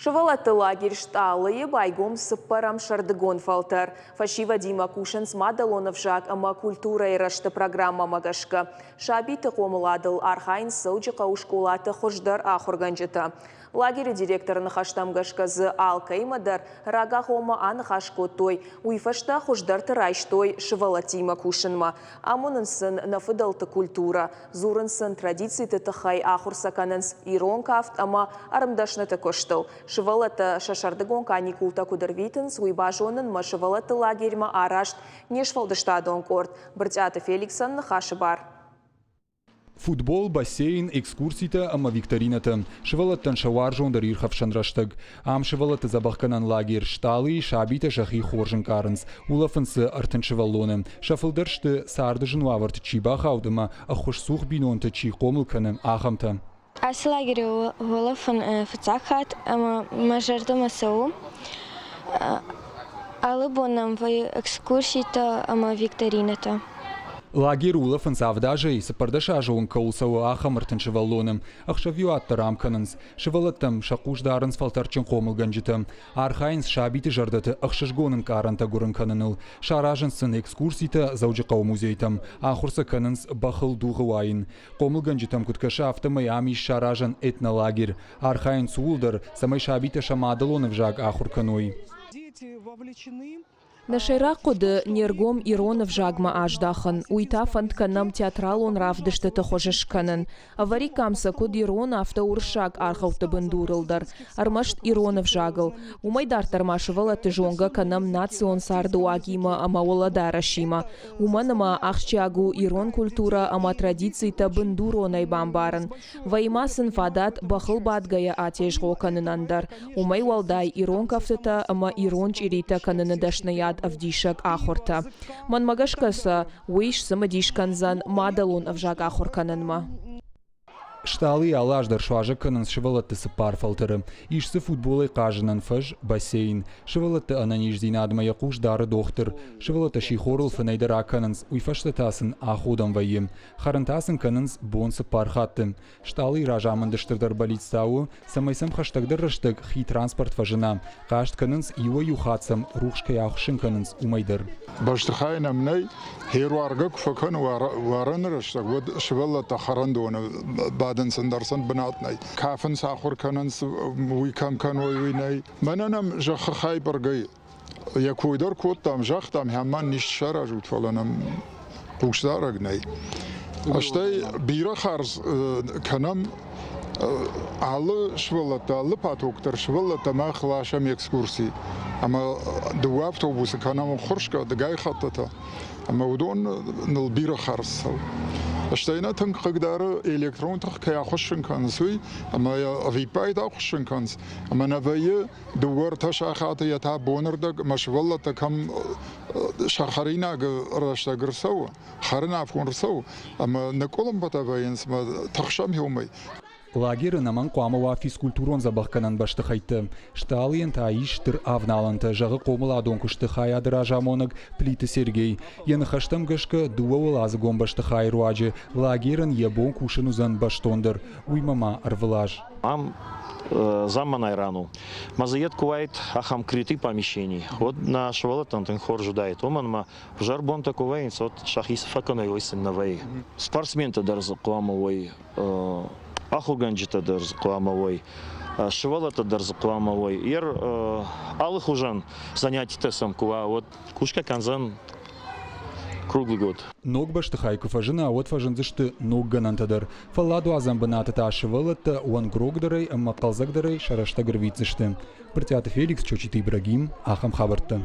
Сывӕллӕтты лагерь «Стъалы-йы» байгом цыппӕрӕм сӕрдыгон фӕлтӕр. Фӕсивӕдимӕ кусынц мадӕлон ӕвзаг ӕмӕ культурӕйы рӕзты программӕмӕ гӕсгӕ. Сабиты хъомыладыл архайынц Дзӕуджыхъӕуы скъолаты хуыздӕр ахуыргӕнджытӕ. Лагеры директоры ныхӕстӕм гӕсгӕ дзы алкӕимӕ дӕр рагагъоммӕ аныхас кодтой, уый фӕстӕ хуыздӕрты райстой сывӕллӕттимӕ кусынмӕ. Амонынц сын нӕ фыдӕлты культурӕ, дзурынц сын традициты тыххӕй, ахуыр сӕ кӕнынц ирон кафт ӕмӕ ӕрмдӕсныты куыстыл. Сывӕллӕттӕ сӕ сӕрдыгон каникултӕ куыд ӕрвитынц, уый базонынмӕ сывӕллӕтты лагерьмӕ арӕзт не сфӕлдыстадон къорд Брытъиаты Феликсӕн ныхасы бар. Футбол, бассейн, экскурситӕ ӕмӕ викторинӕтӕ сывӕллӕттӕн сӕ уарзондӕр ирхӕфсӕн рӕстӕг. Ам сывӕллӕтты дзӕбӕхгӕнӕн лагерь «Стъалы»-йы сабитӕ сӕхи хорз ӕнкъарынц. Улӕфынц дзы 30 сывӕллоны. Сӕ фылдӕр сты, царды зын уавӕрты чи бахауд ӕмӕ ӕххуысцух бинонты чи хъомыл кӕны, ахӕмтӕ. Ацы лагеры улӕфын фыццаг хатт ӕмӕ мӕ зӕрдӕмӕ цӕуы. Алы бон нӕм вӕййы экскурситӕ ӕмӕ викторинӕтӕ. Лагеры улӕфынц авд азӕй 14 азы онг кӕуыл цӕуы, ахӕм 30 сывӕллоны. Ӕхсӕвиуат дӕр ам кӕнынц. Сывӕллӕттӕм сӕ хъус дарынц фӕлтӕрдджын хъомылгӕнджытӕ. Архайынц сабиты зӕрдӕты ӕхсызгон ӕнкъарӕнтӕ гуырын кӕныныл. Саразынц сын экскурситӕ Дзӕуджыхъӕуы музейтӕм. Ахуыр сӕ кӕнынц бӕхыл дугъы уайын. Хъомылгӕнджытӕм куыд кӕсы, афтӕмӕй ам ис саразӕн этнолагерь. Архайынц ууыл дӕр, цӕмӕй сабитӕ сӕ мадӕлон ӕвзаг ахуыр кӕной. Нӕ сӕйраг хъуыды не ргом ирон ӕвзагмӕ аздахын, уый та фӕнд кӕнӕм театралон равдыстыты хуызы скӕнын. Ӕвӕриккам сӕ куыд ирон, афтӕ уырыссаг аргъӕутты бындурыл дӕр, ӕрмӕст ирон ӕвзагыл. Уымӕй дарддӕр ма сывӕллӕтты зонгӕ кӕнӕм национ цардыуагимӕ ӕмӕ уӕлӕдарӕсимӕ. Уымӕн ӕмӕ ахсджиаг у ирон культурӕ ӕмӕ традицитӕ бындуронӕй бамбарын. Вӕййы ма сын фадат бӕхыл бадгӕйӕ атезгъо кӕнынӕн дӕр. Уымӕй уӕлдай ирон кӕфтытӕ ӕмӕ ирон чъиритӕ кӕныны дӕсныйад ӕвдисӕг ахуыртӕ. Мӕнмӕ гӕсгӕ сӕ уый сцымыдис кӕндзӕн мадӕлон ӕвзаг ахуыр кӕнынмӕ. Стъалыйы алы аз дӕр суазӕг кӕнынц сывӕллӕтты цыппар фӕлтӕры. Ис дзы футболӕй хъазынӕн фӕз, бассейн. Сывӕллӕтты ӕнӕниздзинадмӕ йӕ хъус дары дохтыр. Сывӕллӕттӕ сихорыл фынӕй дӕр акӕнынц, уый фӕстӕ та сын аходӕн вӕййы. Хӕрын та сын кӕнынц бон цыппар хатты. Стъалыйы разамынды стырдӕр бӕллиц та у, цӕмӕй сӕм хӕстӕгдӕр рӕстӕг хи транспорт фӕзына. Хъаст кӕнынц, иуӕй-иу хатт сӕм рухс кӕй ахуыссын кӕнынц, уымӕй дӕр. Бӕстыхай нӕм нӕй, херуаргӕ куы фӕкӕны уарыны рӕстӕг, уӕд сывӕллӕттӕ хӕрӕндоны бадынц, ӕндӕр сын бынат нӕй. Кафынц, ахуыр кӕнынц, уый кӕм кӕной, уый нӕй. Мӕнӕ нӕм зӕххы хай бӕргӕ йӕ кой дӕр кодтам, загътам, ма ницы саразут, фӕлӕ нӕм хъусдарӕг нӕй. Стӕй бирӕ хардз кӕнӕм алы сывӕллӕттӕ, алы поток дӕр сывӕллӕттӕ мах ласӕм экскурси. Ӕмӕ дыууӕ автобусы кӕнӕм ӕххуырсгӕ дыгай хӕттытӕ. Ӕмӕ уыдон ныл бирӕ хардз цӕуы. Стӕй нӕ тынг хъыгдары электрон тых кӕй ахуыссын кӕнынц, уый, ӕмӕ йӕ ӕвиппайды ахуыссын кӕнынц. Ӕмӕ нӕ вӕййы дыууӕ-ӕртӕ сахаты йӕ та бонырдӕг мӕ сывӕллӕттӕ кӕм сӕ хӕринагы рӕстӕг ӕрцӕуы, хӕрын афон ӕрцӕуы, ӕмӕ ныкъуылымпытӕ вӕййынц мӕ тыхсӕм уымӕй. Лагеры нӕмӕн хъуамӕ уа физкультурон дзӕбӕхгӕнӕн бӕстыхӕйттӕ. Стъалыйӕн та ис стыр авналӕнтӕ, зӕгъы хъомыладон куысты хайады разамонӕг Плиты Сергей. Йӕ ныхӕстӕм гӕсгӕ, дыууӕуӕладзыгон бӕстыхайы руаджы лагерӕн йӕ бон кусын уыдзӕн бӕстондӕр, уыимӕ ма ӕрвылаз. Ам замманай ран у. Мӕ дзы йед куы уаид ахӕм крытый помещений, уӕд нӕ сывӕллӕттӕн тынг хорз уыдаид. Уымӕн ӕмӕ ӕвзӕр бонтӕ куы вӕййынц, уӕд сӕхи цы фӕкӕной, уый сын нӕ вӕййы. Спортсментӕ дӕр дзы хъуамӕ уой, ахуыргӕнджытӕ дӕр дзы хъуамӕ уой, сывӕллӕттӕ дӕр дзы хъуамӕ уой. Ер алыхуызӕн занятитӕ сӕм куы уа, уӕд кусгӕ кӕндзӕн круглый год. Ног бӕстыхай куы фӕзына, уӕд фӕзындзысты ног гӕнӕнтӕ дӕр. Фӕлладуадзӕн бынаты та сывӕллӕттӕ уӕнгрогдӕрӕй ӕмӕ хъӕлдзӕгдӕрӕй сӕ рӕстӕг ӕрвитдзысты. Брытъиаты Феликс, Чочиты Ибрагим, ахӕм хабӕрттӕ.